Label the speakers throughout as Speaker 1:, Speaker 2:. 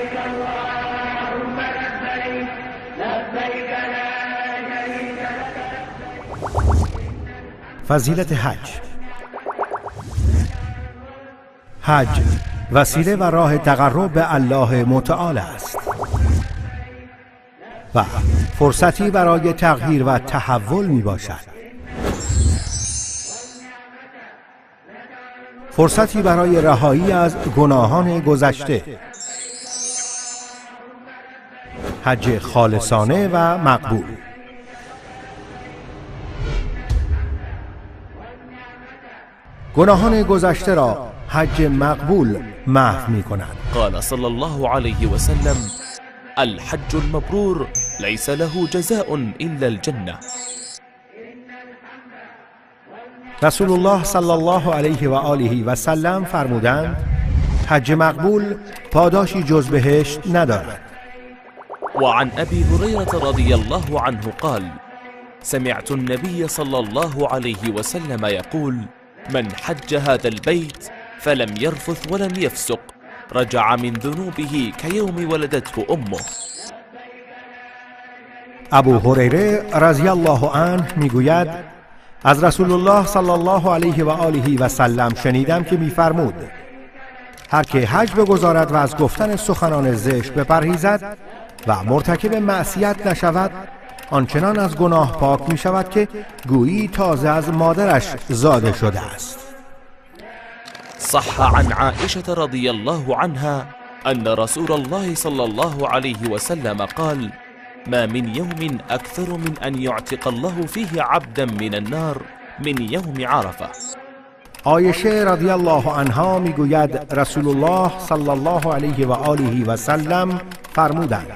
Speaker 1: لبيك اللهم لبيك لبيك لا شريك لك.
Speaker 2: فضیلت حج. حج وسیله و راه تقرب به الله متعال است و فرصتی برای تغییر و تحول می باشد. فرصتی برای رهایی از گناهان گذشته. حج خالصانه و مقبول. گناهان گذشته را حج مقبول محو می کند.
Speaker 3: قال صلى الله عليه وسلم: الحج المبرور ليس له جزاء إلا الجنة.
Speaker 2: رسول الله صلی الله علیه و آله و سلم فرمودند: حج مقبول پاداشی جز بهشت ندارد.
Speaker 3: وعن أبي هريرة رضي الله عنه قال: سمعت النبي صلى الله عليه وسلم يقول: من حج هذا البيت فلم يرفث ولم يفسق رجع من ذنوبه كيوم ولدته أمه.
Speaker 2: ابو هریره رضی الله عنه میگوید: از رسول الله صلی الله علیه و آله و سلم شنیدم که میفرمود: هر که حج بگذارد و از گفتن سخنان زشت بپرهیزد و مرتکب معصیت نشود، آنچنان از گناه پاک می شود که گویی تازه از مادرش زاده شده است.
Speaker 3: صح عن عائشة رضي الله عنها أن رسول الله صلى الله عليه وسلم قال: ما من يوم أكثر من أن يعتق الله فيه عبدا من النار من يوم عرفة.
Speaker 2: عایشه رضی الله عنها میگوید رسول الله صلی الله علیه و آله و سلم فرمودند: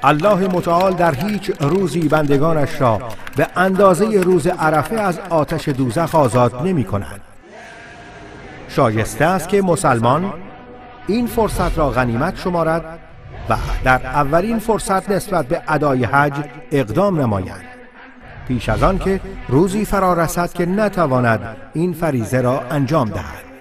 Speaker 2: الله متعال در هیچ روزی بندگانش را به اندازه روز عرفه از آتش دوزخ آزاد نمی کند. شایسته است که مسلمان این فرصت را غنیمت شمارد و در اولین فرصت نسبت به ادای حج اقدام نماید، پیش از آن که روزی فرا رسد که نتواند این فریضه را انجام دهد.